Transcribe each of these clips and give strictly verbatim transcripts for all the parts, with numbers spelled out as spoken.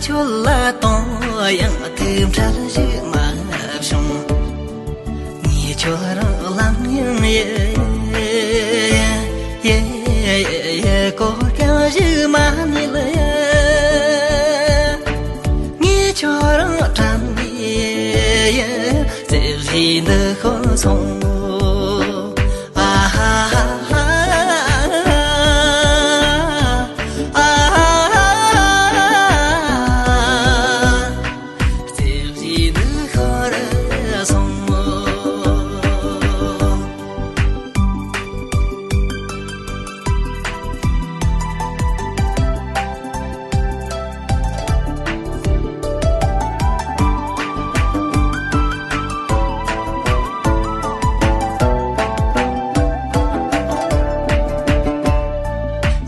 ཁྱོད་ལ་དོན་ཡང་ཐུགས་འཕྲལ་ཞིག་མ་བྱུང་། ངས་ཁྱོད་རང་ལམ་ཡང་ཡེ་ཡེ་ཡེ་གོ་སྐབས་ཞིག་མ་རྙེད་ཡ། ངས་ཁྱོད་རང་དྲན་ནས་རྩེ་བཞི་འདི་ཤོར་སོང་། ཨ་ཧ་ཧ་ཧ། ཨ་ཧ་ཧ་ཧ། རྩེ་བཞི་འདི་ཤོར་སོང་།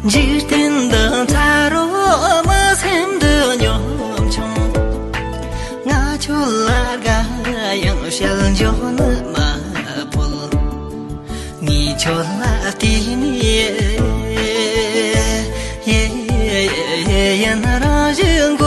འཇིག་རྟེན་འདི་མཐའ་རུ་མི་སེམས་འདི་ཉམ་ཆུང་། ང་ཁྱོད་ལ་དགའ་ཡང་བཤད་འཇོག་ནི་མ་ཕོད། ངས་ཁྱོད་ལ་བལྟས་ནས་ཡིན་རང་བཞིན་